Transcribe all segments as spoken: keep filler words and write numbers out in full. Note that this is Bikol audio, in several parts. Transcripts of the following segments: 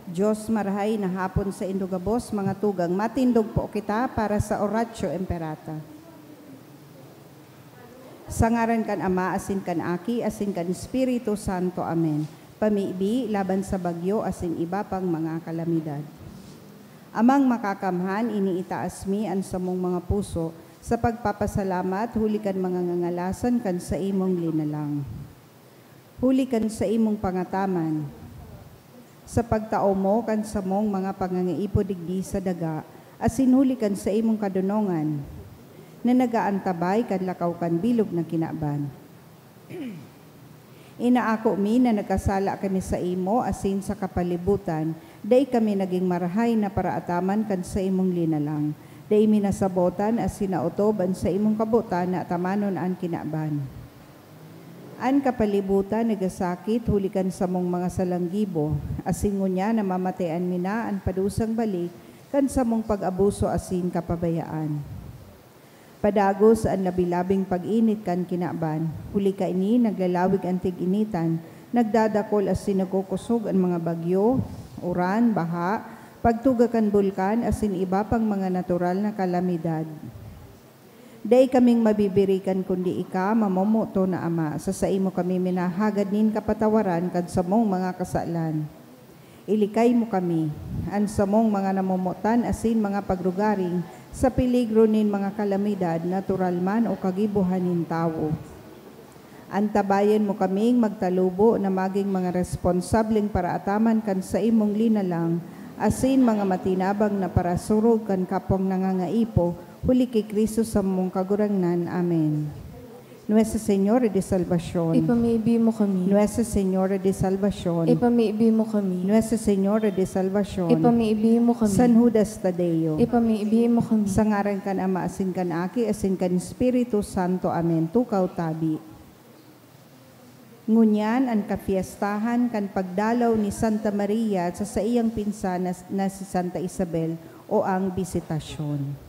Dios, marahay na hapon saindo gabos, mga tugang. Matindog po kita para sa Oratio Imperata. Sa ngaran kan Ama, asin kan Aki, asin kan Espiritu Santo. Amen. Pamibi laban sa bagyo asin iba pang mga kalamidad. Amang Makakamhan, iniitaas mi an samong mga puso sa pagpapasalamat huli kan mga ngangalasan kan saimong linalang. Huli kan saimong pangataman, sa pagtao mo kan samong mga pangangaipo digdi sa daga, asin huli kan saimong kadonongan, na nag-aantabay kan lakaw kan bilog na kinaban. Inaako mi na nagkasala kami saimo asin sa kapalibutan, dai kami nagin marahay na paraataman kan saimong linalang. Dai mi nasabotan asin naotob an saimong kabotan na atamanon an kinaban. An kapalibutan nagasakit huli kan samong mga salang gibo, asin ngunyan namamatean mi na an padusang balik kan samong pag-abuso asin kapabayaan. Padagos an labi-labing pag-init kan kinaban, huli kaini naglalawig an tig-initan, nagdadakol asin nagkukosog an mga bagyo, uran, baha, pagtuga kan bulkan asin iba pang mga natural na kalamidad. Dai kaming mabibirikan kundi ika, mamomoton na Ama. Sa saimo kami minahagad nin kapatawaran kan samong mga kasalan. Ilikay mo kami, an samong mga namomotan asin mga pagrugaring, sa peligro nin mga kalamidad, natural man o kagibohan nin tawo. Antabayan mo kaming magtalubo na magin mga responsableng paraataman kan saimong linalang, asin mga matinabang na parasurog kan kapwang nangangaipo, huli ki Cristo samong Kagurangnan. Amen. Nuestra Señora de Salvacion. Ipamibi mo kami. Nuestra Señora de Salvacion. Ipamibi mo kami. Nuestra Señora de Salvacion. Ipamibi mo kami. San Judas Tadeo. Ipamibi mo kami. Sa ngaran kan Ama, asin kan Aki, asin kan Espiritu Santo. Amen. Tukaw tabi. Ngunyan an kafiestahan kan pagdalaw ni Santa Maria sa saiyang pinsan na, na si Santa Isabel o ang Bisitasyon.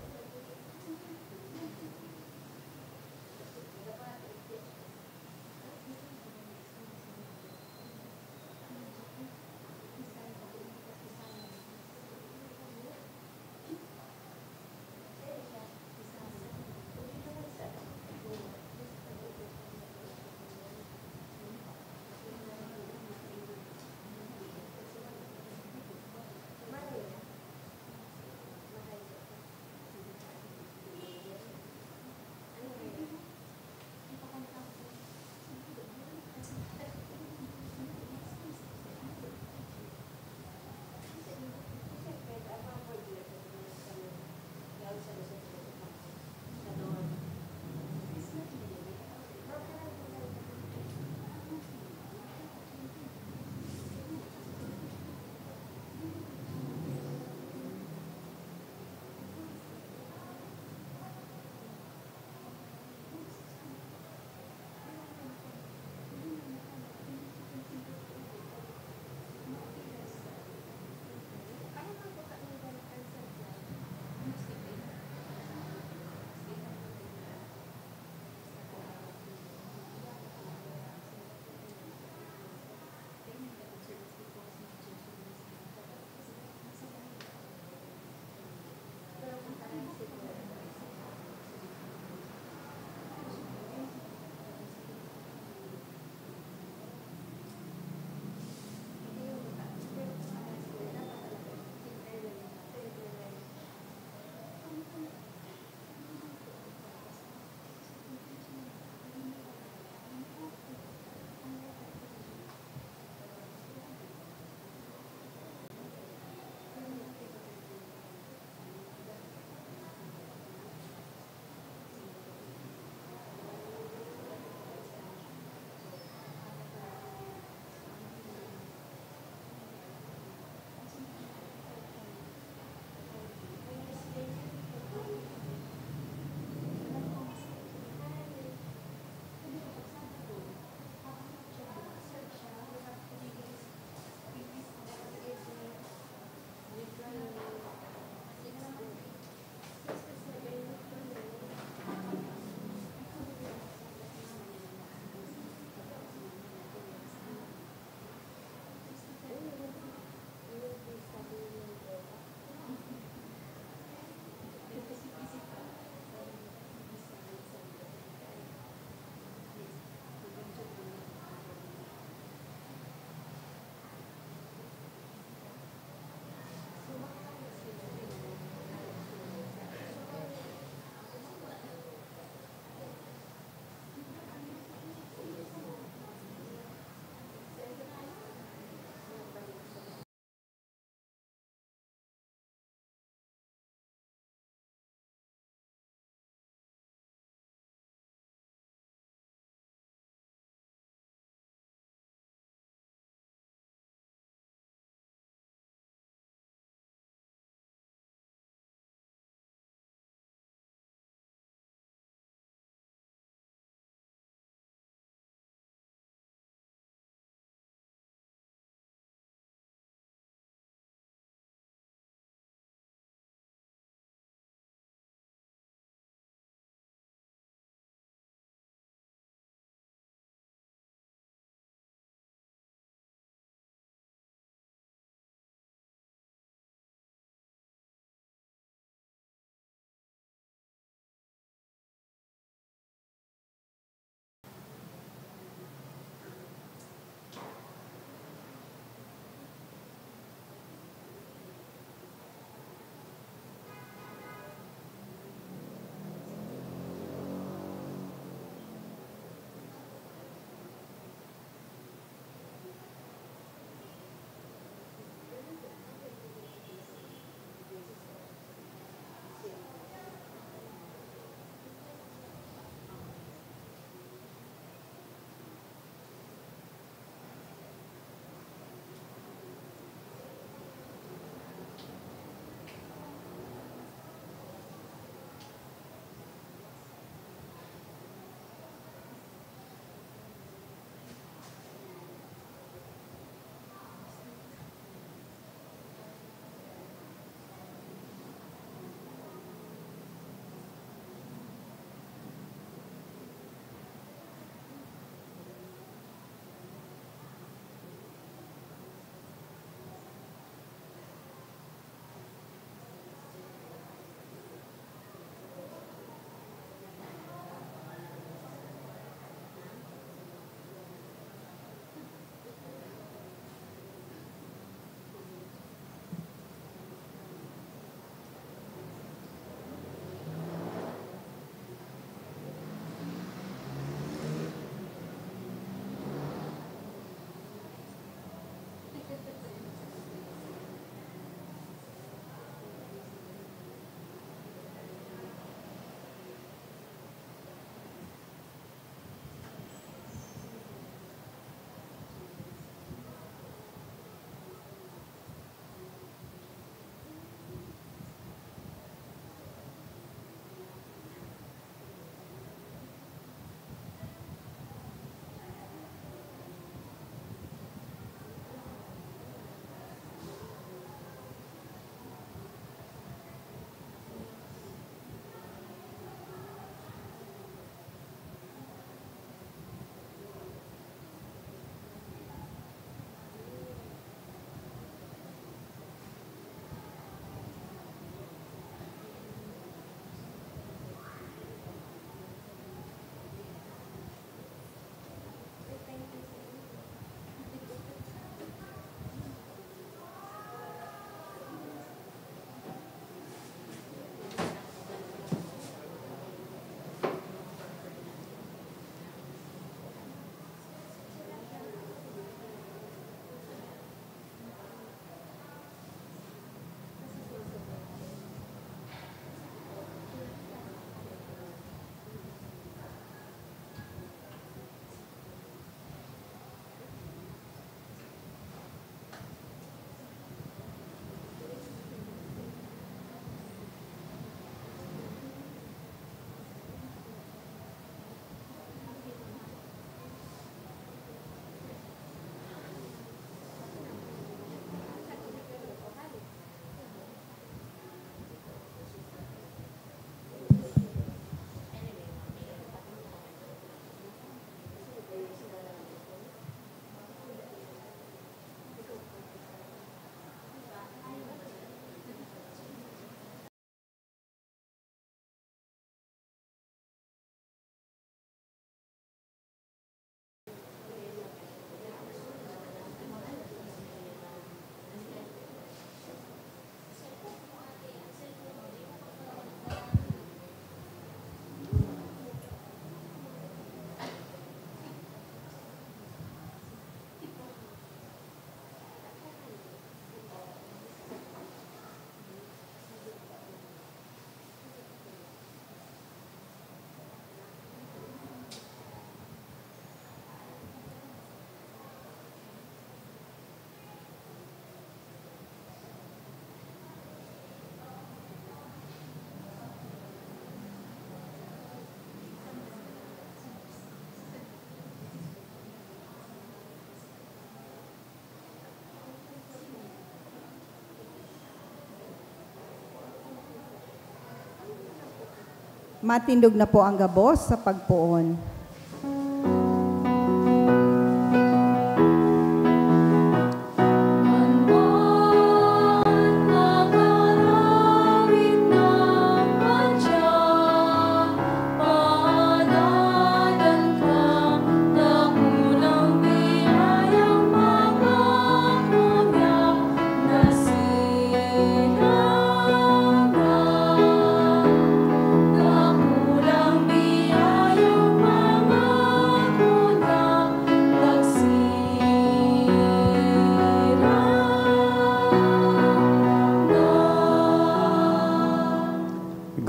Matindog na po ang gabos sa pagpoon.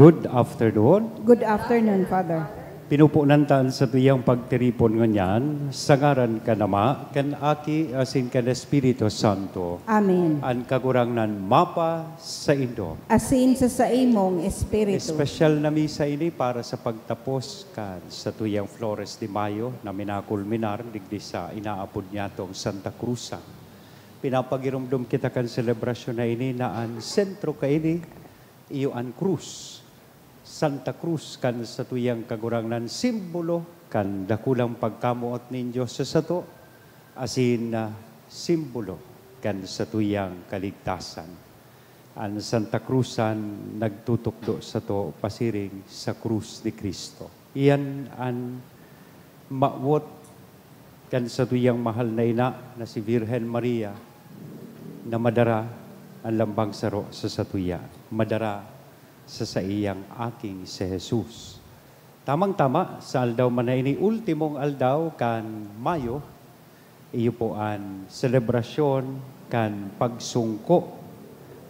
Good afternoon. Good afternoon, Father. Pinupunan ta an satuyang pagtiripon ngunyan sa ngaran kan Ama, kan Aki, asin kan Espiritu Santo. Amen. An Kagurangnan mapa saindo. Asin sa saimong espiritu. Espesyal na misa ini para sa pagtapos kan satuyang Flores de Mayo na minakulminar digdi sa inaapod niyatong Santa Cruzan. Pinapagiromdom kita kan selebrasyon na ini na an sentro kaini iyo an krus. Santa Cruz kan satuyang Kagurangnan, simbolo kan dakulang pagkamoot nin Dios sa sato, asin, ah, simbolo kan satuyang kaligtasan. An Santa Cruzan nagtutukdo sato pasiring sa krus ni Cristo. Iyan an mawot kan satuyang mahal na ina na si Virgen Maria na madara an lambang saro sa satuya, madara sa saiyang Aking si Jesus. Tamang-tama, sa aldaw man na ini, ultimong aldaw kan Mayo, iyo po an selebrasyon kan pagsungko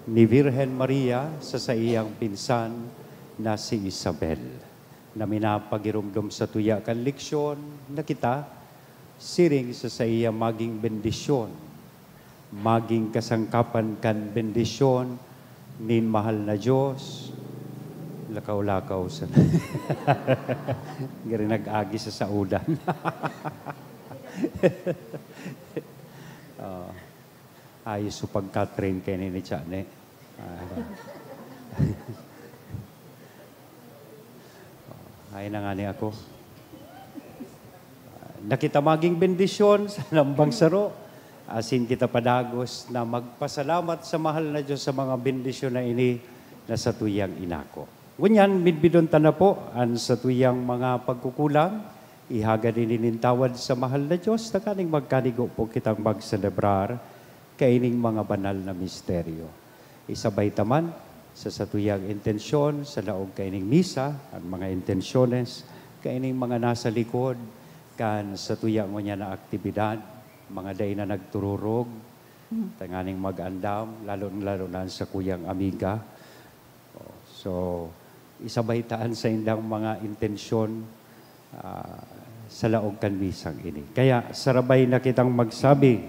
ni Virgen Maria sa saiyang pinsan na si Isabel, na minapagiromdom satuya kan leksyon na kita, siring sa saiya, maging bendisyon, maging kasangkapan kan bendisyon nin mahal na Dios. Lakaw-lakaw sa gari nag-agi sa saudan. Oh. Ayos so pagka-train kaini ni Chane. Ah. Ay na nga ni ako. Na kita maging bendisyon sa lambang saro, asin kita padagos na magpasalamat sa mahal na Dios sa mga bendisyon na ini na satuyang inako. Ngunyan, midbidon ta na po an satuyang mga pagkukulang, ihagad ini nin tawad sa mahal na Dios, tanganing magkanigo po kitang magselebrar kaining mga banal na misteryo. Isabay ta man sa satuyang intensyon sa laog kaining misa, an mga intensyones kaining mga nasa likod kan satuya ngunyan na aktibidad, mga dai na nagtururog, tanganing mag-andam, lalo, lalo na an sakuyang amiga. Oh, so, isabay ta an saindang mga intensyon, ah, sa laog kan misang ini. Kaya, sarabay na kitang magsabi,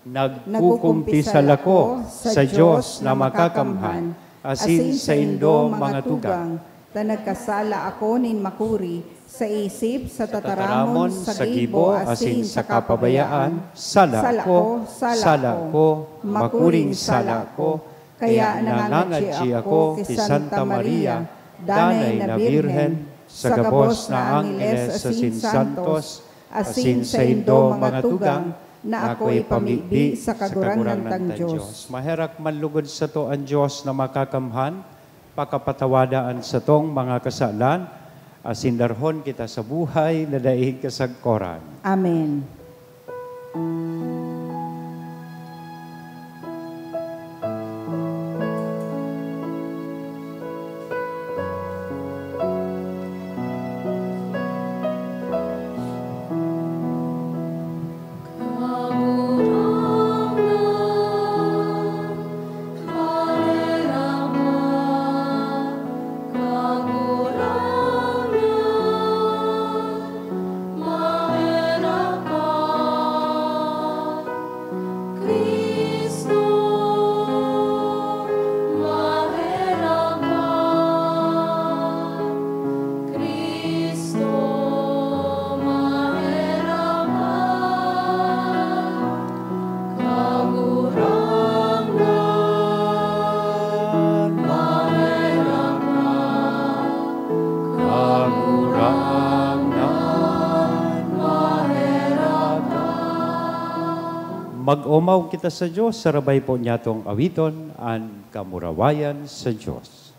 "Nagkukumpisal ako sa Dios na makakamhan, asin saindo, mga tugang, ta nagkasala ako nin makuri, sa isip, sa tataramon, sa gibo, asin sa kapabayaan, sala ko, sala ko, makuring sala ko." Kaya nangangadyi ako ki Santa Maria, danay na Birhen, sa gabos na angheles asin santos, asin saindo, mga tugang, na ako ipamibi sa Kagurangnan tang Dios. Maherak man lugod sato an Dios na makakamhan, pakapatawada an satong mga kasalan, asin darhon kita sa buhay na daing kasagkoran. Amen. Mag-omaw kita sa Dios, sarabay po niyatong awiton an kamurawayan sa Dios.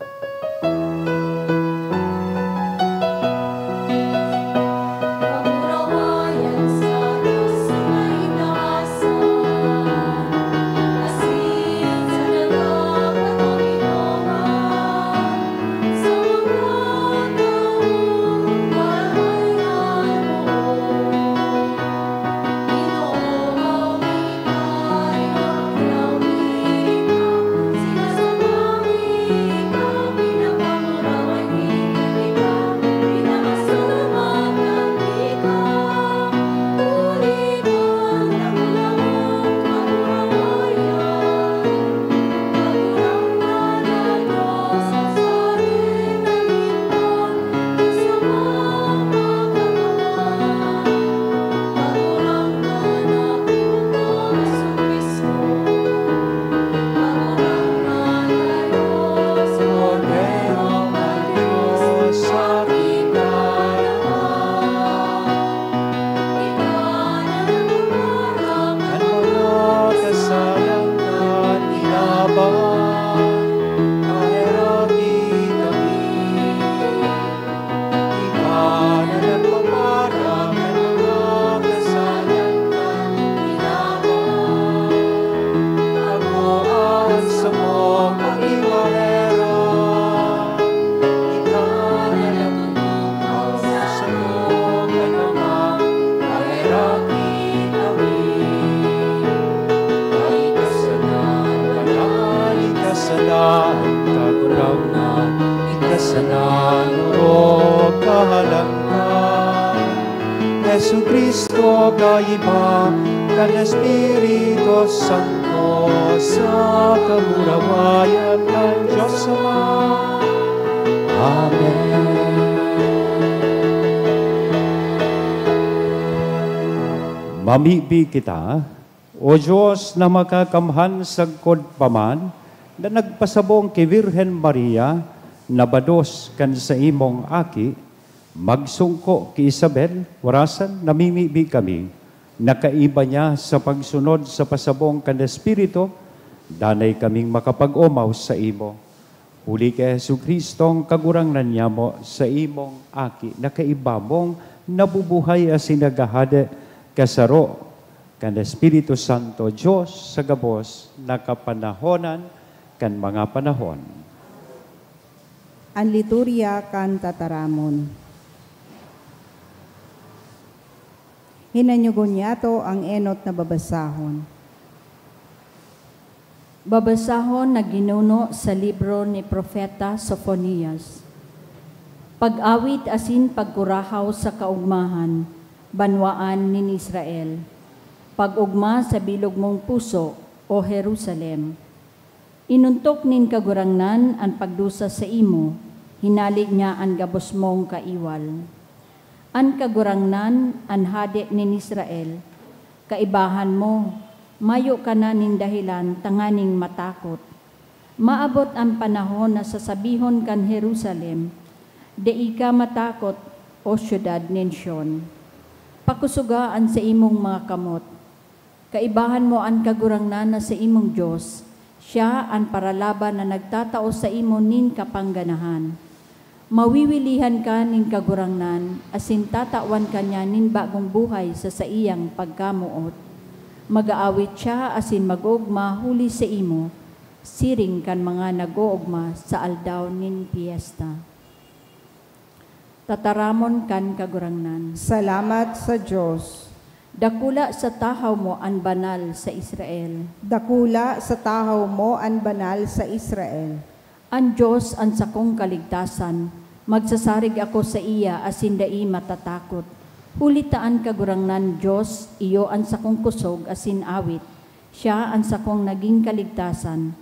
Jesu-Cristo, kaiba kan Espiritu Santo, sa kamurawayan kan Dios Ama. Amen. Mamibi kita, O Dios na makakamhan sagkod pa man, na nagpasabong ki Virgen Maria na bados kan saimong Aki, magsungko ki Isabel, warasan namimibi kami, na kaiba niya sa pagsunod sa pasabong kan Espiritu, danay kaming makapag-omaw saimo. Huli ki Jesu-Cristong Kagurangnan niyamo, saimong Aki na kaiba mong nabubuhay asin naghahade kasaro kan Espiritu Santo, Dios sa gabos na kapanahonan kan mga panahon. An Liturya kan Tataramon. Hinanyogon niyato ang enot na babasahon. Babasahon na ginuno sa libro ni Propeta Sofonias. Pag-awit asin pagkurahaw sa kaogmahan, banwaan nin Israel. Pag-ogma sa bilog mong puso, O Jerusalem. Inontok nin Kagurangnan an pagdusa saimo, hinale niya an gabos mong kaiwal. An Kagurangnan, an Hade nin Israel, kaibahan mo, mayo ka na nin dahelan tanganing matakot. Maabot an panahon na sasabihon kan Jerusalem, "Dai ka matakot, O syudad nin Sion. Pakusoga an saimong mga kamot." Kaibahan mo an Kagurangnan na saimong Dios, siya an paralaban na nagtatao saimo nin kapangganahan. Mawiwilihan ka nin Kagurangnan, asin tatawan ka niya nin bagong buhay sa saiyang pagkamoot. Mag-aawit siya asin mag-oogma huli saimo, siring kan mga nag-oogma sa aldaw nin pyesta. Tataramon kan Kagurangnan. Salamat sa Dios. Dakula sa tahaw mo an Banal sa Israel. Dakula sa tahaw mo an Banal sa Israel. An Dios an sakong kaligtasan, magsasarig ako saiya asin dai matatakot. Huli ta an Kagurangnan Dios iyo an sakong kusog asin awit, siya an sakong nagin kaligtasan.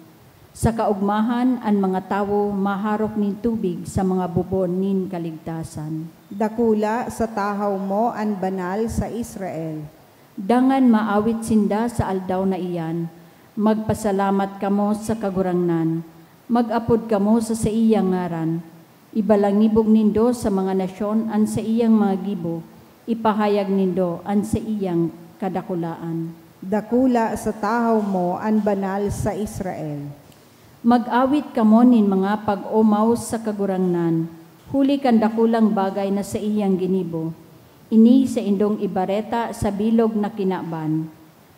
Sa kaogmahan, an mga tawo maharok nin tubig sa mga bubon nin kaligtasan. Dakula sa tahaw mo an Banal sa Israel. Dangan maawit sinda sa aldaw na iyan, "Magpasalamat kamo sa Kagurangnan, mag-apod kamo sa saiyang ngaran. Ibalangibog nindo sa mga nasyon an saiyang mga gibo, ipahayag nindo an saiyang kadakulaan." Dakula sa tahaw mo an Banal sa Israel. Mag-awit kamo nin mga pag-omaw sa Kagurangnan, huli kan dakulang bagay na saiyang ginibo. Ini saindong ibareta sa bilog na kinaban.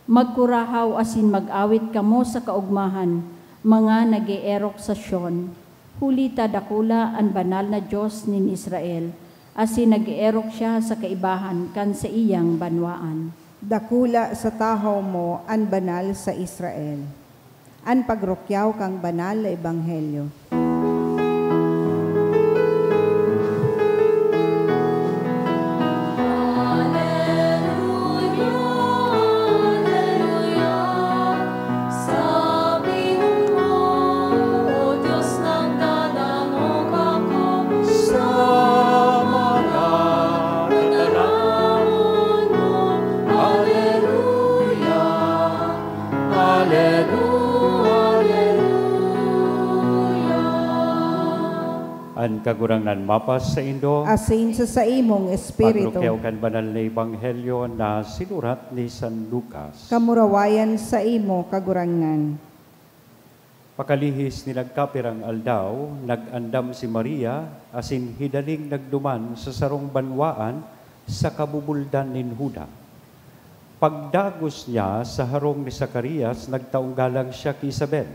Magkurahaw asin mag-awit kamo sa kaogmahan, mga nag-eerok sa Sion, huli ta dakula an Banal na Dios nin Israel, asin nag-eerok siya sa kaibahan kan saiyang banwaan. Dakula sa tahaw mo an Banal sa Israel. An pagrukyaw kan Banal na Ebanghelyo. An Kagurangnan mapas saindo. Asin sa saimong espiritu. Pagrukyaw kan Banal na Ebanghelyo na sinurat ni San Lucas. Kamurawayan saimo, Kagurangnan. Pakalihis nin nagkapirang aldaw, nag-andam si Maria asin hidaling nagduman sa sarong banwaan sa kabubuldan nin Juda. Pagdagos niya sa harong ni Zacarias, nagtaong galang siya ki Isabel.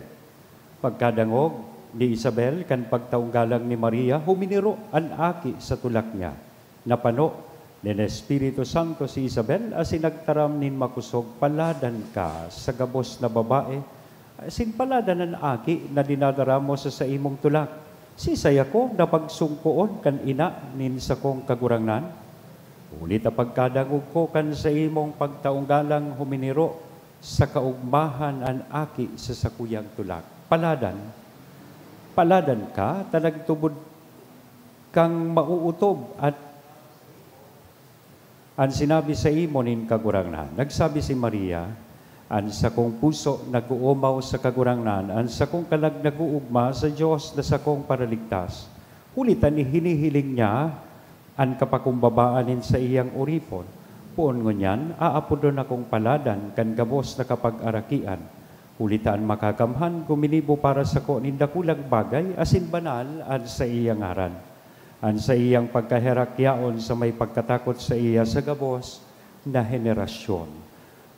Pagkadangog ni Isabel kan pagtaong galang ni Maria, huminiro an aki sa tulak niya. Napano nin Espiritu Santo si Isabel asin nagtaram nin makosog, "Paladan ka sa gabos na babae, asin paladan an aki na dinadara mo sa saimong tulak. Siisay ako na pagsungkoon kan ina nin sakong Kagurangnan? Huli ta pagkadangog ko kan saimong pagtaong galang, huminiro sa kaogmahan an aki sa sakuyang tulak. Paladan, paladan ka ta nagtubod kang maootob at an sinabi saimo nin Kagurangnan." Nagsabi si Maria, "An sakong puso nag-oomaw sa Kagurangnan, an sakong kalag nag-oogma sa Dios na sakong Paraligtas. Huli ta hinihiling niya an kapakumbabaan nin saiyang oripon. Poon ngunyan, aapodon akong paladan kan gabos na kapagarakian, huli ta an Makakamhan guminibo para sako nin dakulang bagay, asin banal an saiyang ngaran. An saiyang pagkaherak yaon sa may pagkatakot saiya sa gabos na henerasyon.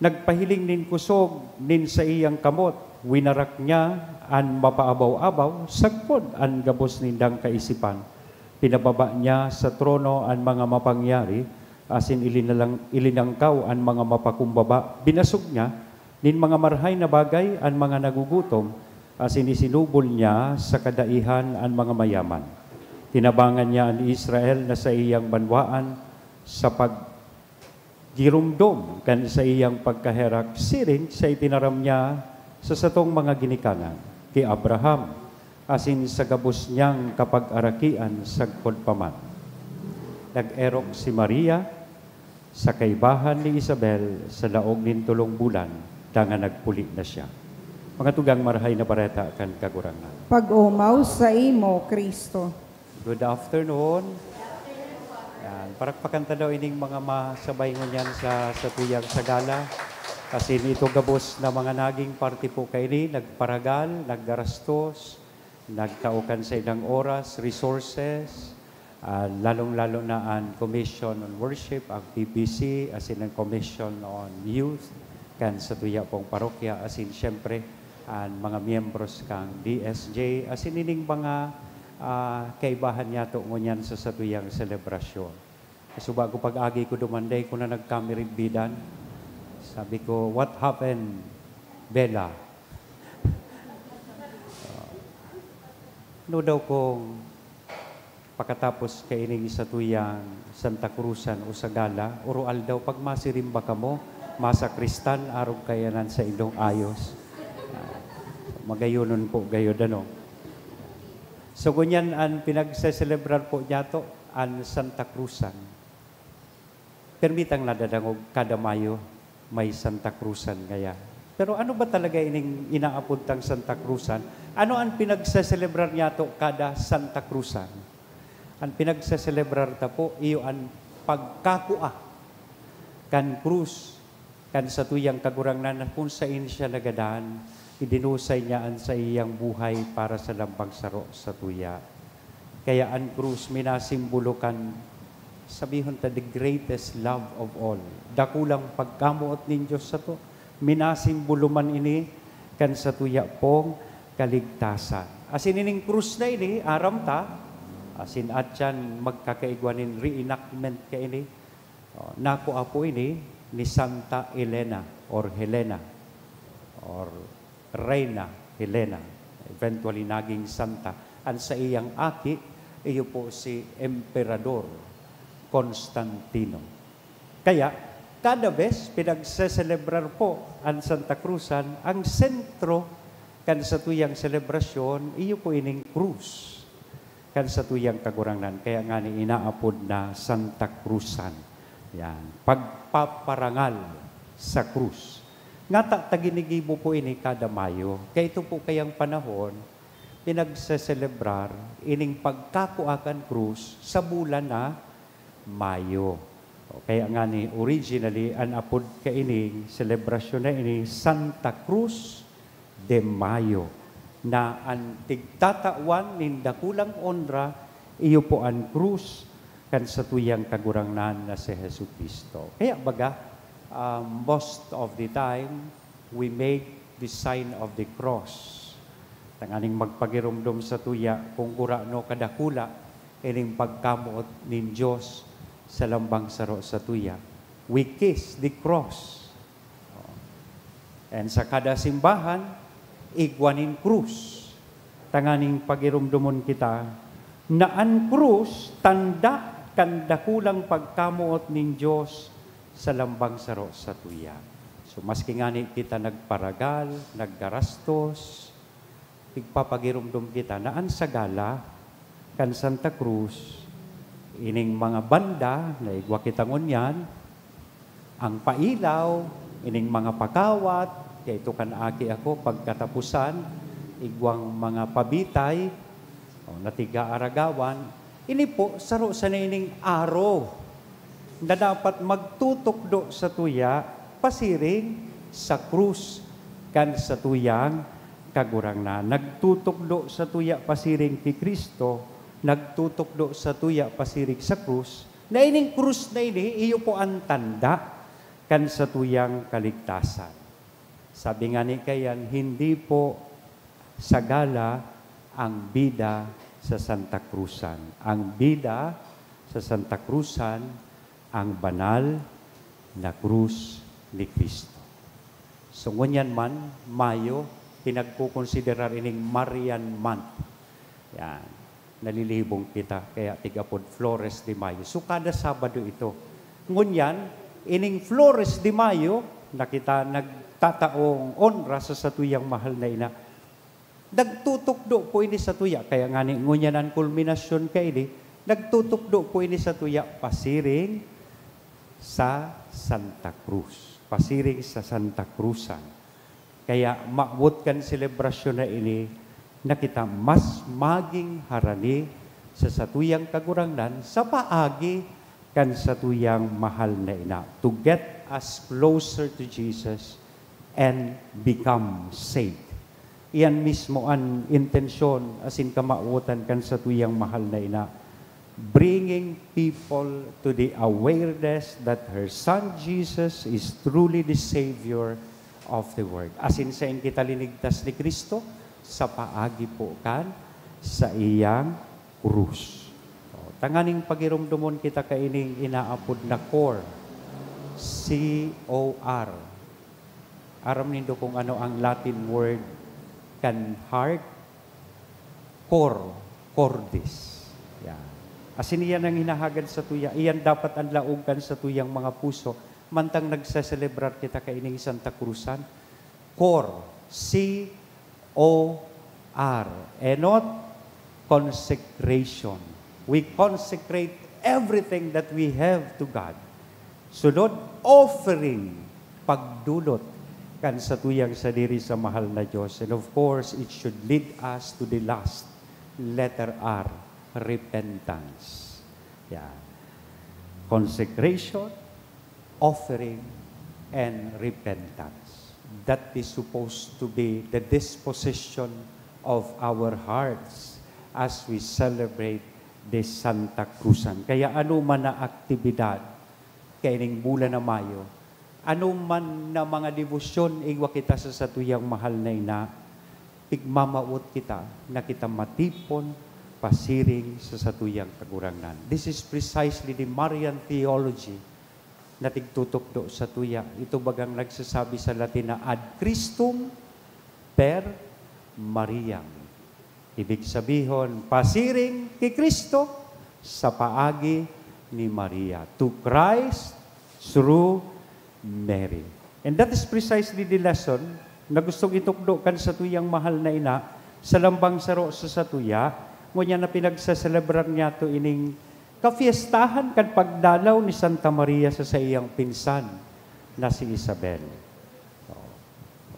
Nagpahiling nin kosog nin saiyang kamot, winarak niya an mapaabaw-abaw sagkod an gabos nindang kaisipan. Pinababa niya sa trono an mga mapangyari, asin ilinalang-, ilinangkaw an mga mapakumbaba. Binasog niya nin mga marahay na bagay an mga nagugutom, asin isinubol niya sa kadaihan an mga mayaman. Tinabangan niya an Israel na saiyang banwaan sa paggiromdom kan saiyang pagkaherak, siring sa itinaram niya sa satong mga ginikanan, ki Abraham, asin sa gabos niyang kapagarakian sagkod pa man." Nag-erok si Maria sa kaibahan ni Isabel sa laog nin tolong bulan, dangan nagpuli na siya. Mga tugang, Marahay na Bareta kan Kagurangnan. Pag-omaw saimo, Cristo. Good afternoon. Yan. Parakpakan ta daw ining mga masabay ngunyan sa, sa tuyang sagala. Kasi nito gabos na mga naging parte po kaini, nagparagal, naggarastos, nagtao kan saindang oras, resources, ah, lalong-lalo na an Commission on Worship, ang P P C, asin an Commission on Youth, kan satuya pong parokya, asin siyempre, an mga miyembros kan D S J, asin ining mga, ah, kaibahan niyato ngunyan sa satuyang selebrasyon. Suba ko pag-agi ko duman, dai ko na nagkamiridbidan. Sabi ko, "What happened, Bella?" Ano daw kung pakatapos kaining satuyang Santa Cruzan o sagala, oro-aldaw, pag masirimba kamo, masakristan, arog kaiyan an saindong ayos. Ah, magayonon po gayod, ano? So, ngunyan an pinagseselebrar po niyato, an Santa Cruzan. Permitang nadadangog, kada Mayo, may Santa Cruzan ngaya. Pero ano ba talaga ining inaapod tang Santa Cruzan? Ano an pinagseselebrar niyato kada Santa Cruzan? An pinagseselebrar ta po, iyo an pagkakua kan krus Kan satuyang Kagurangnan na kun saen siya nagadan, idinusay niya an saiyang buhay para sa lambang saro satuya. Kaya an krus minasimbolo kan, sabihon ta, the greatest love of all. Dakulang pagkamoot nin Dios sato, minasimbolo man ini kan satuya pong kaligtasan. Asin ining krus na ini, aram ta, asin atyan magkakaigwa nin reenactment kaini. Oh, nakua po ini ni Santa Elena or Helena or Reina Helena. Eventually, naging santa. An saiyang aki, iyo po si Emperador Constantino. Kaya, kada bes pinagseselebrar po an Santa Cruzan, ang sentro kan satuyang selebrasyon, iyo po ining krus kan satuyang Kagurangnan. Kaya ngani inaapod na Santa Cruzan. Yan. Pagpaparangal sa krus. Ngata ta ginigibo po ini kada Mayo. Kaya ito po kayang panahon, pinagseselebrar ining pagkakua kan krus sa bulan na Mayo. O, kaya ngani, originally, an apod kaining selebrasyon na ini, Santa Cruz de Mayo, na an tigtatawan nin dakulang onra, iyo po an krus kan satuyang Kagurangnan na si Jesu-Cristo. Kaya baga, um, most of the time, we make the sign of the cross. Tanganing magpagiromdom satuya kung gurano kadakula ining pagkamoot nin Dios sa lambang saro satuya. We kiss the cross. And sa kada simbahan, igwa nin krus. Tanganing pagiromdomon kita na an krus tanda kan dakulang pagkamoot nin Dios sa lambang saro satuya. So, maski ngani kita nagparagal, naggarastos, igpapagiromdom kita na an sagala kan Santa Cruz, ining mga banda na igwa kita ngunyan, ang pailaw, ining mga pakawat, kaya ito kan aki ako, pagkatapusan, igwang mga pabitay, o, natiga aragawan, ini po, saro sana ining aro na dapat magtutukdo satuya pasiring sa krus kan satuyang Kagurangnan. Nagtutukdo satuya pasiring ki Cristo, nagtutukdo satuya pasiring sa krus, na ining krus na ini, iyo po an tanda kan satuyang kaligtasan. Sabi nga ni Kayan, hindi po sagala ang bida sa Santa Cruzan. Ang bida sa Santa Cruzan, ang banal na krus ni Cristo. So, ngunyan man, Mayo, pinagkukonsiderar ining Marian Month. Yan. Nalilibong kita, kaya tig-apod Flores de Mayo. So, kada Sabado ito. Ngunyan, ining Flores de Mayo, na kita nagtataong onra sa satuyang mahal na ina, nagtutukdo po ini satuya. Kaya ngani, ngunyan an kulminasyon kaini, nagtutukdo po ini satuya pasiring sa Santa Cruz. Pasiring sa Santa Cruzan. Kaya mawot kan selebrasyon na ini na kita mas maging harani sa satuyang Kagurangnan sa paagi kan satuyang mahal na ina, to get us closer to Jesus and become saint. Iyan mismo an intensyon asin kamawotan kan satuyang mahal na ina, bringing people to the awareness that her son Jesus is truly the Savior of the world. Asin sain kita linigtas ni Cristo? Sa paagi po kan saiyang krus. O, tanganing pagiromdomon kita kaining inaapod na cor. C O R. Aram nindo kung ano ang Latin word kan heart? Cor, cordis. Yan. Asin iyan ang hinahagad satuya. Iyan dapat an laog kan satuyang mga puso. Mantang nagseselebrar kita kaining Santa Cruzan. Cor, C O R. Enot, consecration. We consecrate everything that we have to God. Sunod, offering, pagdulot kan satuyang sadiri sa mahal na Dios. And of course, it should lead us to the last, letter R, repentance. Yan. Consecration, offering, and repentance. That is supposed to be the disposition of our hearts as we celebrate this Santa Cruzan. Kaya ano man na aktibidad kaining bulan na Mayo, ano man na mga debosyon igwa kita sa satuyang mahal na ina, pigmamawot kita na kita matipon pasiring sa satuyang Kagurangnan. This is precisely the Marian theology na tigtutukdo satuya. Ito bagang nagsasabi sa Latin na ad Christum per Mariam. Ibig sabihon, pasiring ki Cristo sa paagi ni Maria. To Christ through Mary. And that is precisely the lesson na gustong itukdo kan satuyang mahal na ina sa lambang saro sa satuya, ngunyan na pinagseselebrar niyato ining kafiestahan kan pagdalaw ni Santa Maria sa saiyang pinsan na si Isabel. Oh,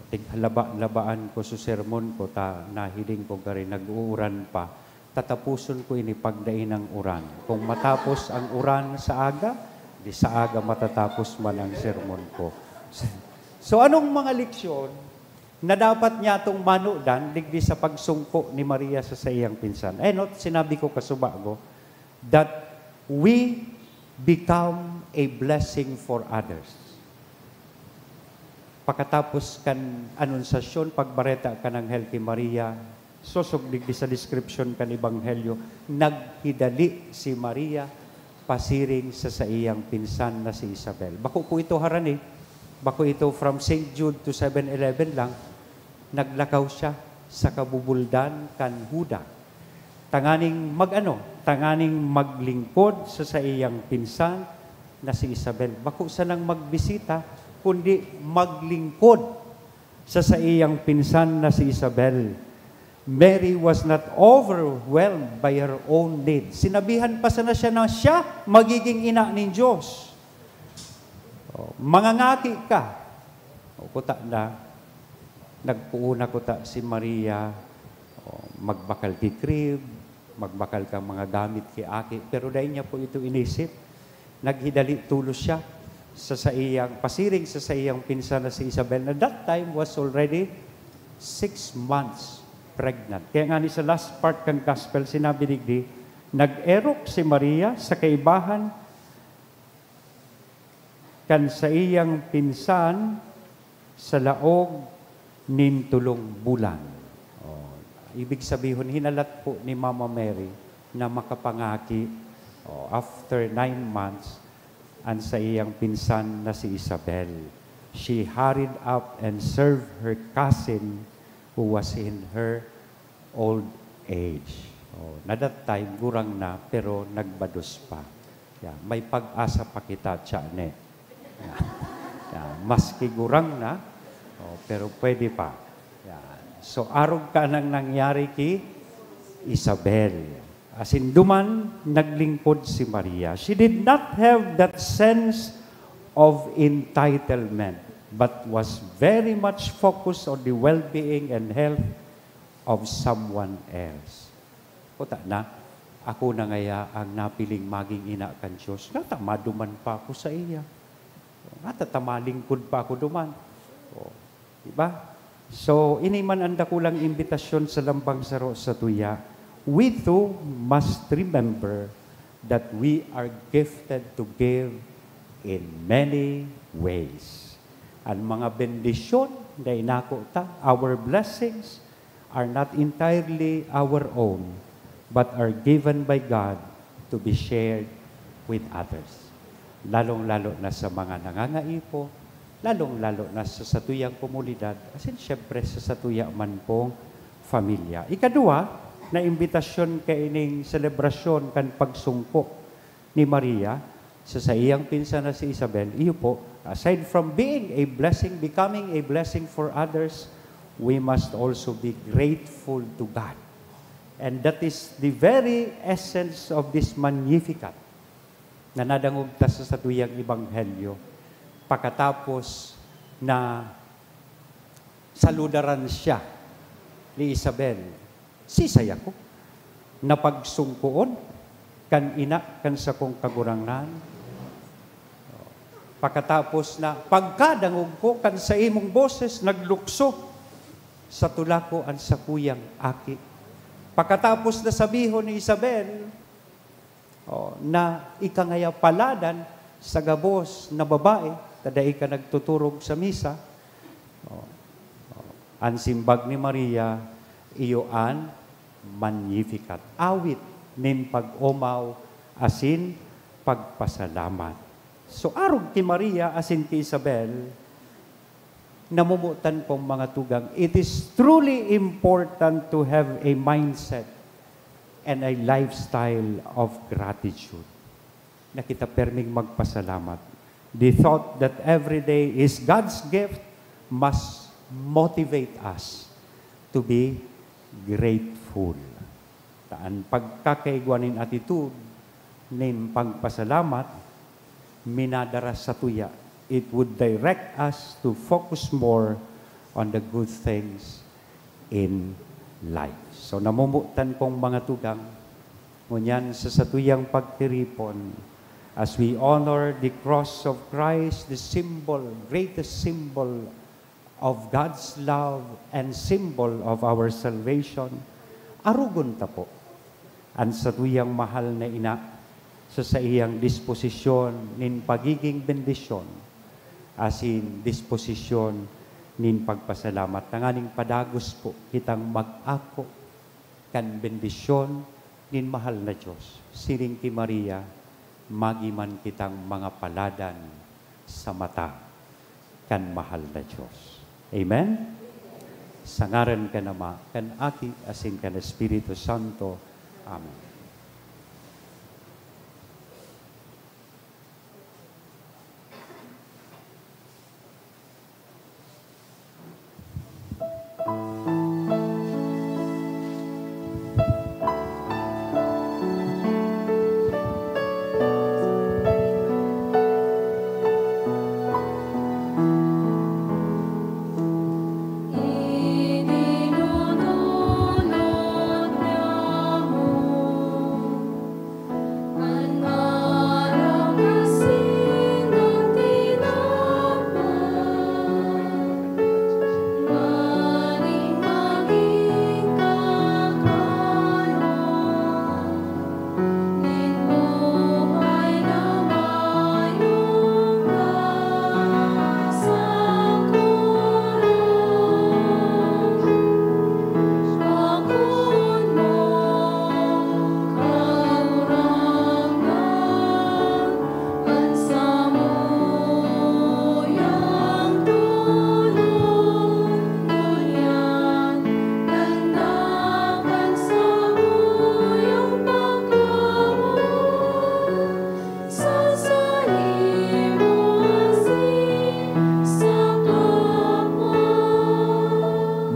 tig-, laba-, labaan ko sa sermon ko, ta nahiling ko gari nag-uuran pa. Tatapuson ko ini pagdai ng uran. Kung matapos ang uran sa aga, di sa aga matatapos man ang sermon ko. So, anong mga leksyon na dapat niyatong manudan digdi sa pagsungko ni Maria sa saiyang pinsan? Eh, no, sinabi ko kasubago that we become a blessing for others. Pakatapos kan anunsasyon, pagbareta kan anghel ki Maria, sosog digdi sa description kan Ebanghelyo, naghidali si Maria pasiring sa saiyang pinsan na si Isabel. Bako po ito harani, bako ito from Saint Jude to Seven Eleven lang. Naglakaw siya sa kabubuldan kan Juda, tanganing mag-ano, tanganing maglingkod sa saiyang pinsan na si Isabel. Bako sanang magbisita, kundi maglingkod sa saiyang pinsan na si Isabel. Mary was not overwhelmed by her own need. Sinabihan pa sana siya na siya magiging ina nin Diyos. Oh, mangangaki ka. O, kuta na, nagpoon na kuta si Maria, o, magbakal ki crib, magbakal kan mga gamit ki aki, pero dai niya po ito inisip. Naghidali tolos siya sa saiyang, pasiring sa saiyang pinsan na si Isabel, na that time was already six months pregnant. Kaya nga ni sa last part kan gospel, sinabi digdi, nag-erok si Maria sa kaibahan kan saiyang pinsan sa laog nin tolong bulan. Oh, ibig sabihon, hinalat po ni Mama Mary na makapangaki, oh, after nine months, an saiyang pinsan na si Isabel. She hurried up and served her cousin who was in her old age. Oh, na that time, gurang na, pero nagbados pa. Yeah, may pag-asa pa kita, tiyan eh. Yeah. Yeah, maski gurang na, oh, pero pwede pa. Yeah. So, arog ka nang nangyari ki Isabel. Asin duman, naglingkod si Maria. She did not have that sense of entitlement, but was very much focused on the well-being and health of someone else. Kuta na, ako na ngaya ang napiling maging ina kan Diyos. Ngata maduman pa ako sa iya. Ngata ta malingkod pa ako duman. O, di ba? So, ini man ang dakulang imbitasyon sa lambang saro sa tuya. We too must remember that we are gifted to give in many ways. Ang mga bendisyon na inako ta, our blessings, are not entirely our own, but are given by God to be shared with others. Lalong-lalo na sa mga nangangaipo, lalong-lalo na sa satuyang komunidad, asin siyempre sa satuya man pong pamilya. Ikadua na imbitasyon kaining selebrasyon kan pagsungko ni Maria sa saiyang pinsan na si Isabel, iyo po, aside from being a blessing, becoming a blessing for others, we must also be grateful to God. And that is the very essence of this Magnificat na nadangog ta sa satuyang ebanghelyo. Pakatapos na saludaran siya ni Isabel, sisay ako na pagsungkoon kan ina kan sakong Kagurangnan? Pakatapos na pagkadangog ko kan saimong boses, naglukso sa tulak ko an sakuyang aki. Pakatapos na sabihon ni Isabel, oh, na ika ngaya paladan sa gabos na babae, ta dai ka nagtuturog sa misa, oh, oh, an simbag ni Maria, iyo an Magnificat, awit nin pag-omaw asin pagpasalamat. So, arog ki Maria asin ki Isabel, namomotan kong mga tugang, it is truly important to have a mindset and a lifestyle of gratitude, na kita perming magpasalamat. The thought that every day is God's gift must motivate us to be grateful. Ta an pagkakaigwa nin attitude nin pagpasalamat minadara satuya. It would direct us to focus more on the good things in life. So, namomotan kong mga tugang, ngunyan sa satuyang pagtiripon, as we honor the cross of Christ, the symbol, greatest symbol of God's love and symbol of our salvation, arogon ta po an satuyang mahal na ina sa saiyang disposisyon nin pagiging bendisyon asin disposisyon nin pagpasalamat, tanganing padagos po kitang mag-ako kan bendisyon nin mahal na Dios. Siring ki Maria, magi man kitang mga paladan sa mata kan mahal na Dios. Amen? Sa ngaran kan Ama, kan Aki, asin kan Espiritu Santo. Amen.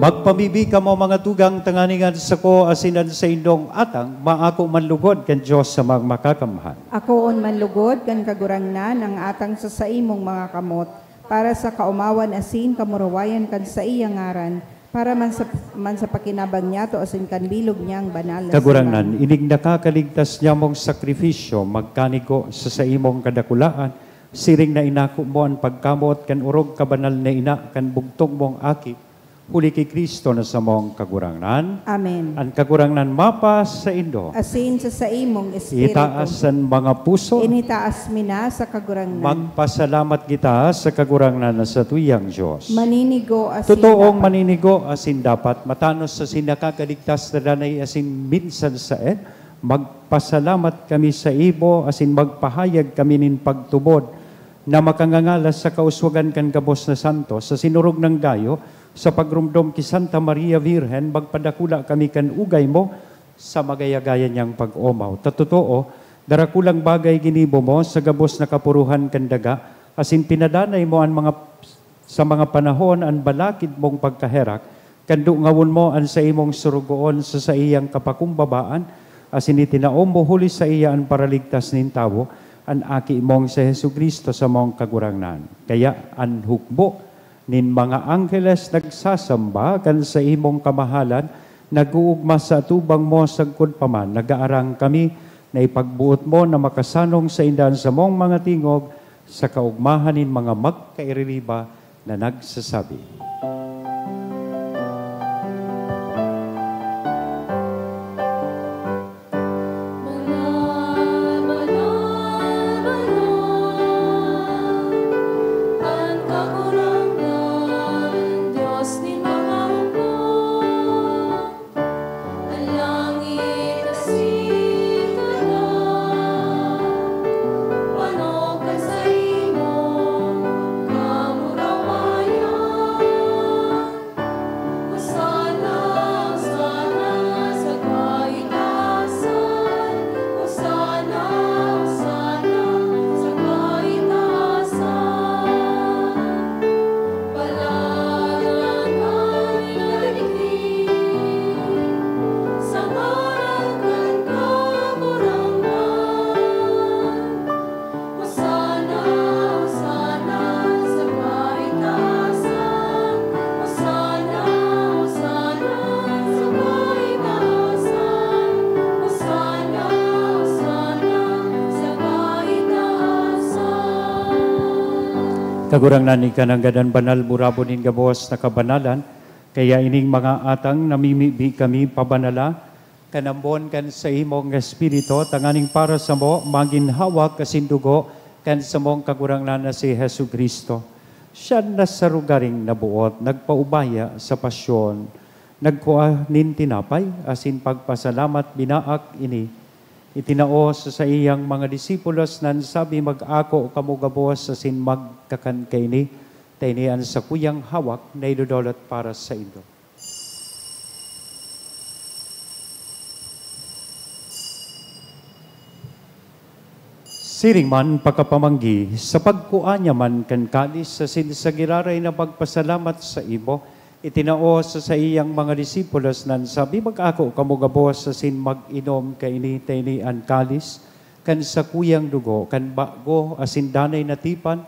Magpamibi kamo, mga tugang, tanganing an sako asin an saindong atang maako man lugod kan Dios na Makakamhan. Akoon man lugod kan Kagurangnan ang atang sa saimong mga kamot, para sa kaomawan asin kamurawayan kan saiyang ngaran, para man sa, man sa pakinabang niyato asin kan bilog niyang banal na Kagurangnan, simbahan. Ining nakakaligtas niyamong sakripisyo, magkanigo sa saimong kadakulaan, siring na inako mo an pagkamoot kan orog kabanal na ina kan bugtong mong Aki, huli ki Cristo na samong Kagurangnan. Amen. An Kagurangnan mapasaindo. Asin sa saimong espiritu. Itaas an mga puso. Initaas mi na sa Kagurangnan. Magpasalamat kita sa Kagurangnan na satuyang Dios. Maninigo asin Totoong dapat. Maninigo asin dapat, matanos asin nakakaligtas na danay asin minsan saen, magpasalamat kami sa imo asin magpahayag kami nin pagtubod na makangangalas sa kauswagan kan gabos na santos, sa sinurog nang gayo, sa pagromdom ki Santa Maria Virgen, magpadakula kami kan ugay mo sa magayagaya niyang pag-omaw. Ta totoo, darakulang bagay ginibo mo sa gabos na kapuruhan kan daga, asin pinadanay mo an mga, sa mga panahon an balakid mong pagkaherak, kan dungawon mo an saimong sorogoon sa saiyang kapakumbabaan, asin itinao mo huli saiya an Paraligtas nin tawo, an Aki mong si Jesu-Cristo, samong Kagurangnan. Kaya an hukbo nin mga angheles nagsasamba kan saimong kamahalan, nag-oogma sa atubang mo sagkod pa man. Nag-aarang kami na ipagboot mo na makasanong sainda an samong mga tingog, sa kaogmahan nin mga magkaiririba na nagsasabi, "Banal, banal, banal, an Kagurangnan, Dios nin mga hukbo." An langit asin daga, panog kan saimong kamurawayan. Hosana, Hosana sa kaitaasan. Hosana, Hosana sa kaitaasan. Paladan an nagdigdi sa ngaran kan Kagurangnan. Hosana, Hosana sa kaitaasan. Hosana, Hosana sa kaitaasan. Hosana, Hosana sa kaitaasan. Kagurangnan, ika nanggad an banal, burabon nin gabos na kabanalan. Kaya ining mga atang namimibi kami, pabanala kan ambon kan saimong Espiritu, tanganing para samo magin hawak asin dugo kan samong Kagurangnan na si Jesu-Cristo. Siya na sa lugaring naboot, nagpaubaya sa pasyon, nagkua nin tinapay, asin pagpasalamat, binaak ini, itinao sa saiyang mga disipulos, na nagsabi, "Mag-ako kamo gabos asin magkakan kaini, ta ini an sakuyang hawak na idodolot para saindo." Siring man pakapamanggi, sa pagkua niya man kan kalis asin sa giraray na pagpasalamat saimo, itinao sa saiyang mga disipulos, na nagsabi, "Mag-ako kamo gabos asin mag-inom kaini, ta ini an kalis kan sakuyang dugo kan bago asin danay na tipan,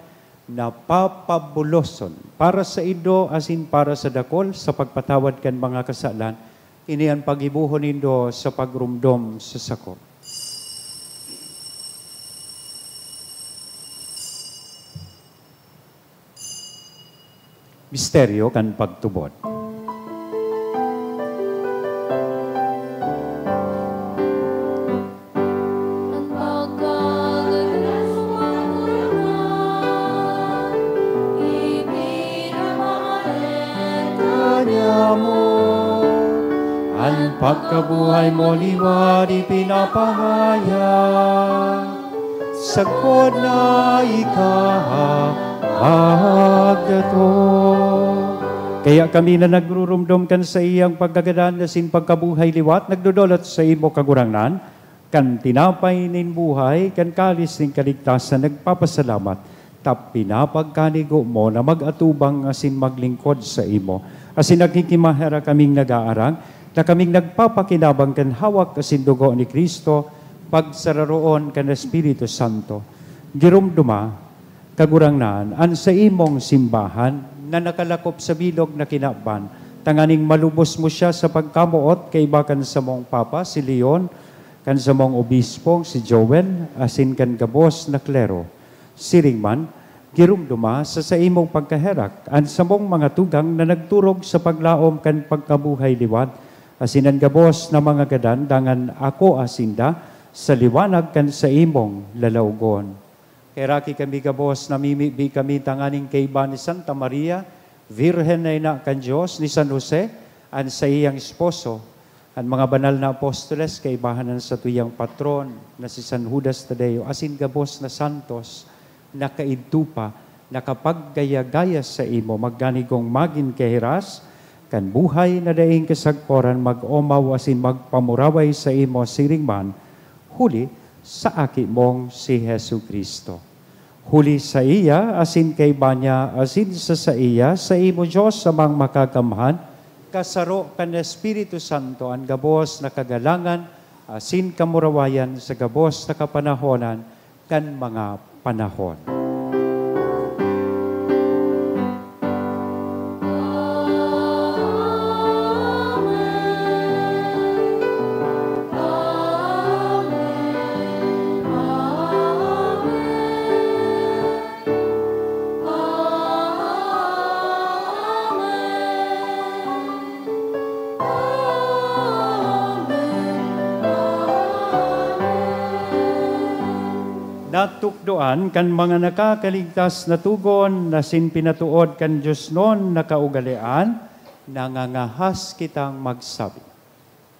na papabuloson para saindo asin para sa dakul sa pagpatawad kan mga kasalan. Ini an paggibohon nindo sa pagromdom sa sako." Misteryo kan pagtubod. An pagkagadan mo, Kagurangnan, ipinapahayag ka niamo. An pagkabuhay mo liwat ipinapahayag, sagkod na ika magdato. Kaya kami na nagruromdom kan saiyang pagkagadan asin pagkabuhay liwat, nagdodolot saimo, Kagurangnan, kan tinapay nin buhay, kan kalis nin kaligtasan, nagpapasalamat, ta pinapagkanigo mo na mag-atubang asin maglingkod saimo, asin nagkikimaherak kaming nag-aarang, na kaming nagpapakinabang kan hawak asin dugo ni Cristo, pagsararoon kan Espiritu Santo. Giromdoma, Kagurangnan, an saimong simbahan na nakalakop sa bilog na kinaban, tanganing malubos mo siya sa pagkamoot kaiba kan samong Papa, si Leon, kan samong Obispong, si Joel, asin kan gabos na klero. Siring man, giromdoma sa saimong pagkaherak an samong mga tugang na nagturog sa paglaom kan pagkabuhay liwat, asin an gabos na mga gadan, dangan akoa sinda sa liwanag kan saimong lalawogon. Kaheraki kami gabos, namimibi kami tanganing kaiba ni Santa Maria, Birhen na Ina kan Dios, ni San Jose, an saiyang esposo, an mga banal na apostoles, kaibahan an satuyang patron na si San Judas Tadeo, asin gabos na santos na kaidto pa nakapaggaya-gaya saimo, magdanigong magin kahiras kan buhay na daing kasagkoran, mag-omaw asin magpamuraway saimo siring man, huli sa Aki mong si Jesu-Cristo. Huli saiya, asin kaiba niya, asin sa saiya, saimo, Dios Amang Makakamhan, kasaro kan Espiritu Santo, an gabos na kagalangan asin kamurawayan sa gabos na kapanahonan kan mga panahon. Natukdoan kan mga nakakaligtas na tugon na sin pinatuod kan diosnon na kaugalean, nangangahas kitang magsabi.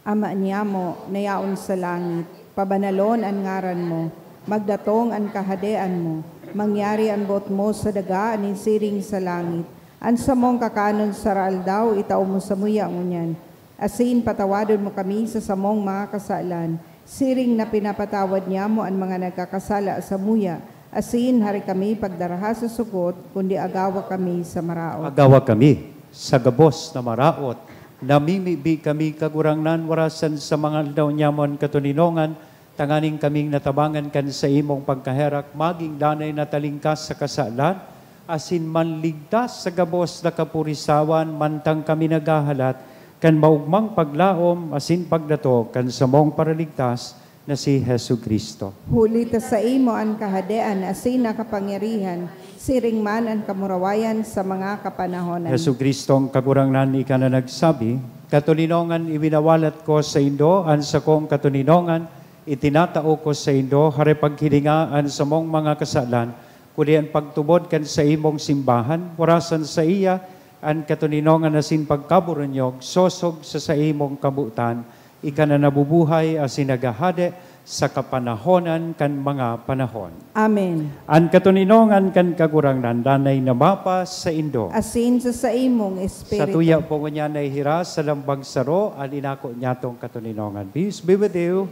Ama niamo na yaon sa langit, pabanalon an ngaran mo. Magdatong an kahadean mo. Mangyari an boot mo sa daga nin siring sa langit. An samong kakanon sa aldaw itao mo samuya ngunyan. Asin patawadon mo kami sa samong mga kasalan, siring na pinapatawad niamo an mga nagkakasala samuya. Asin hari kami pagdaraha sa sugot, kundi agawa kami sa maraot. Agawa kami sa gabos na maraot. Namimibi kami, Kagurangnan, warasan sa mga aldaw niamo an katoninongan, tanganing kaming natabangan kan saimong pagkaherak, magin danay na talingkas sa kasalan, asin manligtas sa gabos na kapurisawan, mantang kami naghahalat kan maogmang paglaom asin pagdatog kan samong Paraligtas na si Jesu-Cristo. Huli ta saimo an kahadean asin an kapangyarihan, siring man an kamurawayan sa mga kapanahonan. Jesu-Cristo, an Kagurangnan, ika na nagsabi, "Katoninongan iwinawalat ko saindo, an sakong katoninongan itinatao ko saindo, hare paghilinga an samong mga kasalan, kundi an pagtubod kan saimong simbahan, warasan saiya an katoninongan asin pagkaboronyog, sosog sa saimong kabotan, ika na nabubuhay asin naghahade sa kapanahonan kan mga panahon." Amen. An katoninongan kan Kagurangnan danay na mapasaindo. Asin sa saimong espiritu. Satuya po ngunyan na ihiras sa lambang saro an inako nyatong katoninongan. Peace be with you.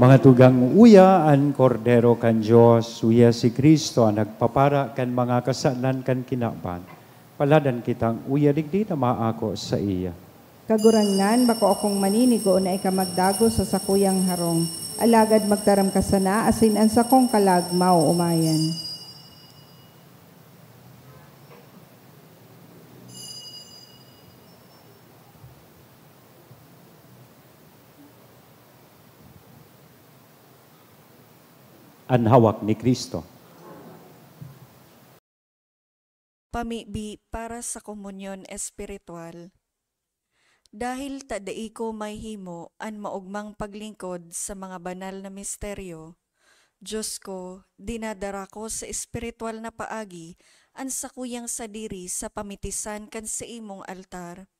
Mga tugang, uya an Kordero kan Dios, uya si Cristo an nagpapara kan mga kasalan kan kinaban. Paladan kitang uya digdi na maako saiya. Kagurangnan, bako akong maninigo na ika magdagos sa sakuyang harong, alagad magtaram ka sana asin an sakong kalag maoomayan. An hawak ni Cristo. Pamibi para sa komunyon espiritual. Dahil ta dai ko mahihimo an maogmang paglingkod sa mga banal na misteryo, Dios ko, dinadara ko sa espiritual na paagi an sakuyang sadiri sa pamitisan kan saimong altar.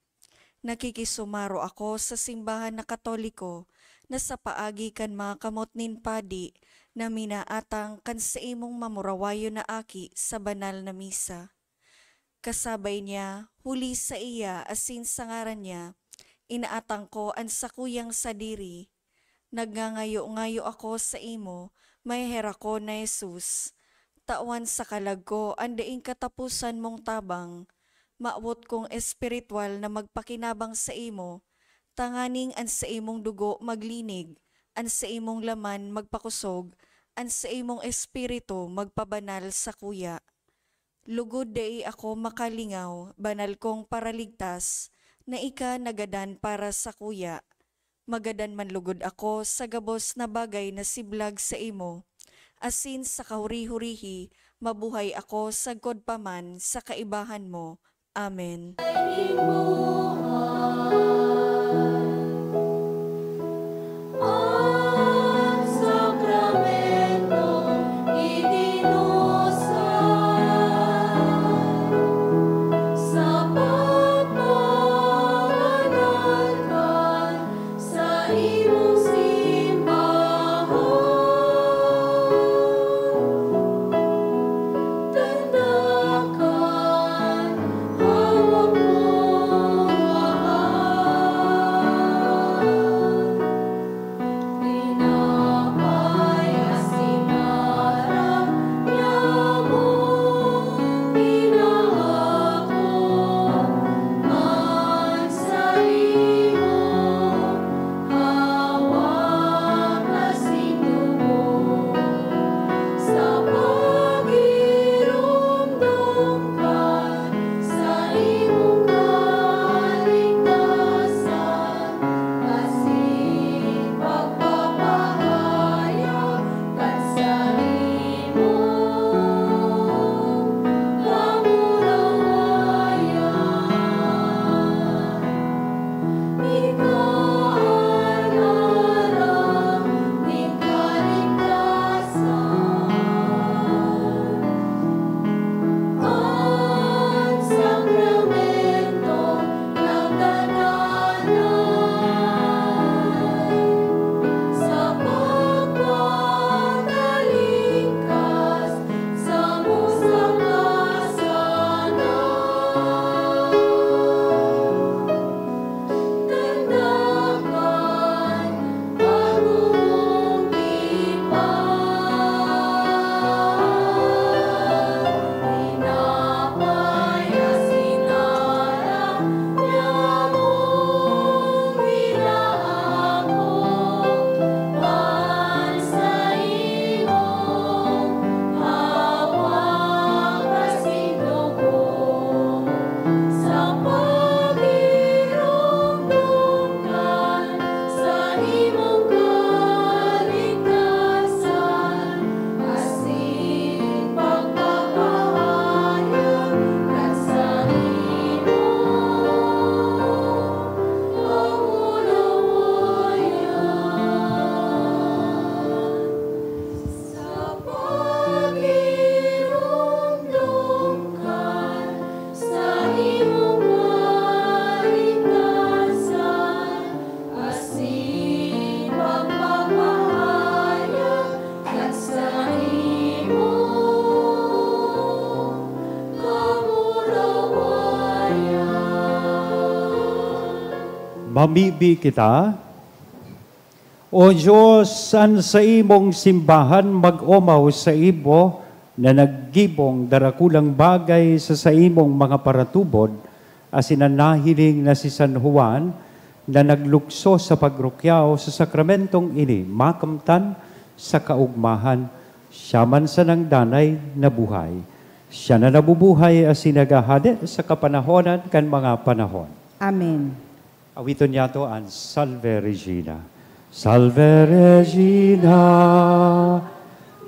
Nakikisumaro ako sa simbahan na Katoliko na sa paagi kan mga kamot nin padi na minaatang kan saimong mamurawayon na aki sa banal na misa. Kasabay niya, huli saiya asin sa ngaran niya, inaatang ko an sakuyang sadiri. Nagngangayo-ngayo ako saimo, maheherakon na Jesus, tawan sa kalag ko an daing kataposan mong tabang. Mawot kong espiritual na magpakinabang saimo, tanganing an saimong dugo maglinig, an saimong laman magpakosog, an saimong espiritu magpabanal sakuya. Lugod dai ako makalingaw, banal kong Paraligtas, na ika nagadan para sakuya. Magadan man lugod ako sa gabos na bagay na siblag saimo, asin sa kahuri-hurihi, mabuhay ako sagkod pa man sa kaibahan mo. Amen. An sakramentong itinusay sa pagpabanal kan saimong simbahan. Tanda kan hawak mong mahal. Tinapay asin ngaran niya mong inaako, an saimong hawak asin dugo, sa pagiromdom kan saimong kaligtasan, asin pagpapahayag kan saimong kamurawayan. Ika an harong nin kaligtasan. An sakramentong nagdadalhan sa pagpatalingkas samo sa kasalan. Tanda kan bagong tipan. Tinapay asin ngaran niya mong inaako, an saimong hawak asin dugo, sa pagiromdom kan saimong kaligtasan, asin pagpapahayag kan saimong kamurawayan. Sa pagiromdom kan saimong kaligtasan, asin pagpapahayag kan saimong kamurawayan. Mamibi kita. O Dios, an saimong simbahan mag-omaw saimo na naggibong darakulang bagay sa saimong mga paratubod, asin an nahiling na si San Juan na naglukso sa pagrukyaw sa sakramentong ini makamtan sa kaogmahan. Siya man sanang danay na buhay. Siya na nabubuhay asin naghahade sa kapanahonan kan mga panahon. Amen. Awiton niyato an Salve Regina. Salve Regina,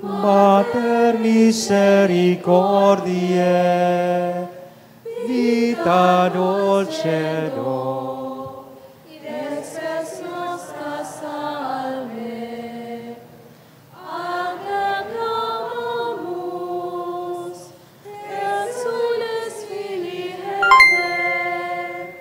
Mater misericordiae, vita dulcedo. Excelsis nos salve. Acclamamus, exules filii Hevae,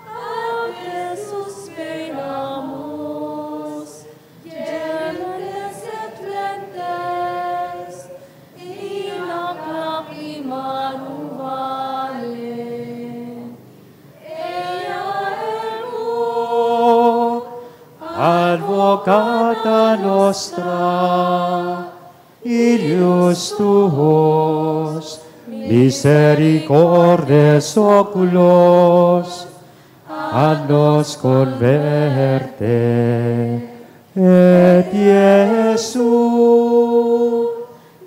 a Jesus venamus, gentes et flentes, in aeternam valem. Ea ergo, advocata nostra, ilius tuos, misericordes oculos, a nos converte. Et Iesu,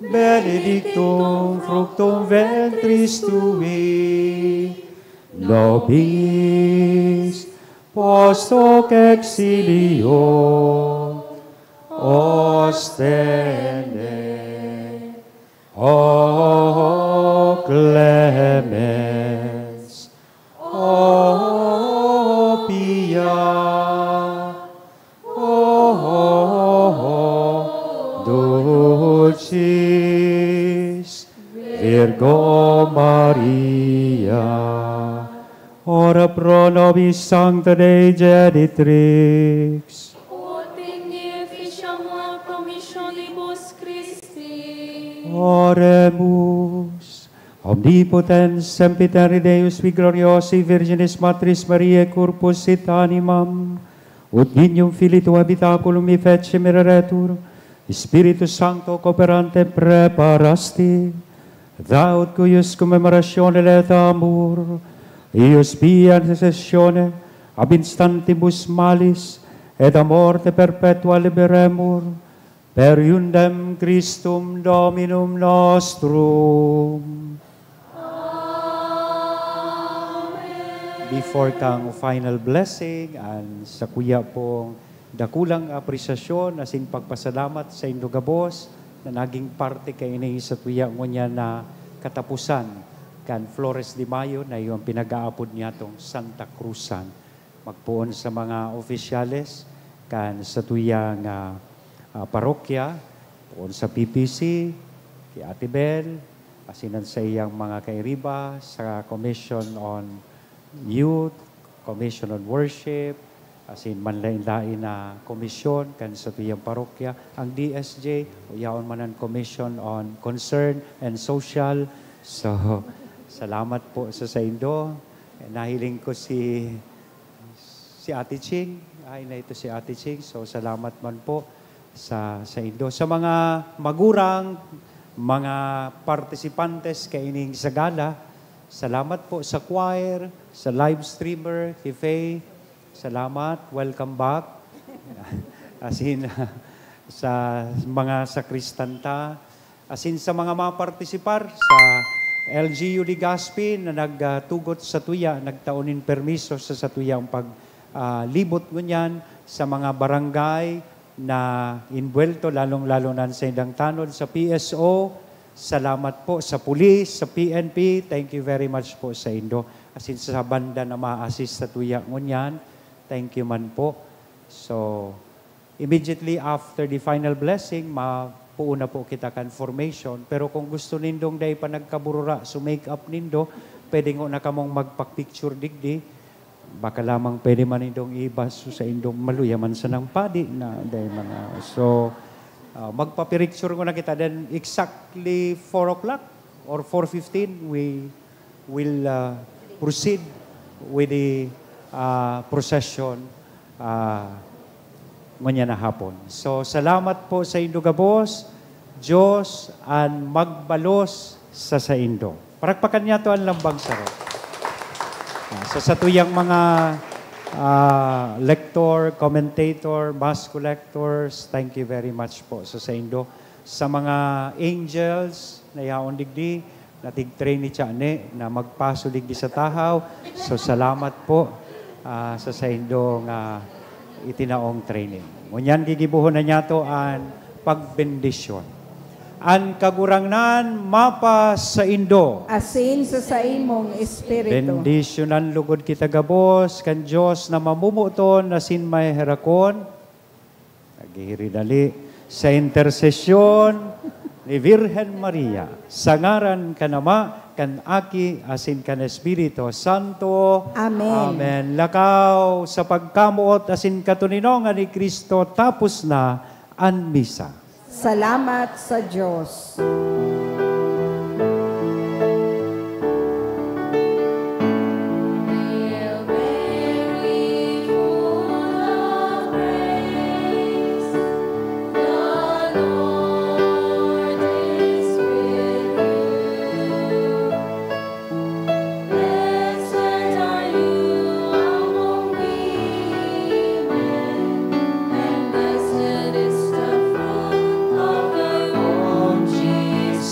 benedictum fructum ventris tui, nobis post hoc exilio ostende. O clemens, o pia, o dulcis Virgo Maria, ora pro nobis Sancta Dei Genitrix. Ut dignificamur promissionibus Christi. Oremus. Omnipotens, sempiterni Deus, qui gloriosi Virginis Matris Mariae corpus et animam, ut Dignum Filii Tuae habitaculum effecti mereretur, Spiritus Sancto cooperante preparasti, thou, ut cuius commemoratione laetae amor, eius pia intercessione ab instantibus malis et a morte perpetua liberemur, per eundem Christum Dominum nostrum. Before kang final blessing, an sakuya pong dakulang apresyasyon asin pagpasalamat saindo gabos na naging parte kaini sa tuya ngunyan na kataposan kan Flores de Mayo na iyo an pinag-aapod niyatong Santa Cruzan. Magpoon sa mga opisyales kan satuyang, ah, ah, parokya, poon sa P P C, ki Ate Bel, asin an saiyang mga kairiba sa Commission on Youth, Commission on Worship, asin manlaen-laen na komisyon kan satuyang parokya, ang D S J, o yaon man an Commission on Concern and Social. So, salamat po sa saindo. Nahiling ko si, si Ate Ching. Ay, na ito si Ate Ching. So, salamat man po sa saindo. Sa mga magurang, mga partisipantes kaining sa gala, salamat po sa choir, sa live streamer, ki Faye. Salamat. Welcome back. Asin, sa mga sakristan ta, asin sa mga mapartisipar sa L G U Legazpi na nagtugot satuya, nagtao nin permiso sa satuyang pag, ah, libot ngunyan sa mga barangay na inbuwelto, lalong-lalo na an saindang tanod sa P S O. Salamat po sa pulis, sa P N P. Thank you very much po saindo. Asin sa banda na ma-assist satuya ngunyan, thank you man po. So, immediately after the final blessing, mapuon na po kita kan formation. Pero kung gusto nindong dai pa nagkaburura so make-up nindo, pwede ngona kamong magpa-picture digdi. Baka lamang pwede man nindong ibaso saindong maluya man sanang padi na dai man, ah, so, ah, magpa-picture ngona kita. Then exactly four o'clock or four fifteen, we will, ah, proceed with the, ah, procession, ah, ngunyan na hapon. So, salamat po saindo gabos. Dios an magbalos sa saindo. Parakpakan niyato an lambang saro. Ah, sa satuyang mga, ah, lector, commentator, mass collectors, thank you very much po sa saindo. Sa mga angels na yaon digdi, na tig-train ni Chane, na magpaso digdi sa tahaw. So, salamat po, ah, sa saindong, ah, itinaong training. Ngunyan gigibohon na niyato an pagbendisyon. An Kagurangnan mapa saindo. Asin sa saimong espiritu. Bendisyonan lugod kita gabos kan Dios na mamomoton asin maheherakon. Naghihirinali sa intersesyon ni Virgen Maria, sa ngaran kan Ama, kan Aki, asin kan Espiritu Santo. Amen. Amen. Lakaw sa pagkamoot asin katoninongan ni Cristo, tapos na an misa. Salamat sa Dios. Hail Mary, full of grace, the Lord is with you. Blessed are you among women, and blessed is the fruit of your womb, Jesus.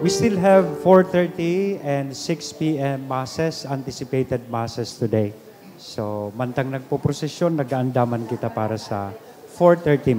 We still have four thirty and six p m masses, anticipated masses today. So, mantang nagpoprosesyon, nag-aandaman kita para sa four thirty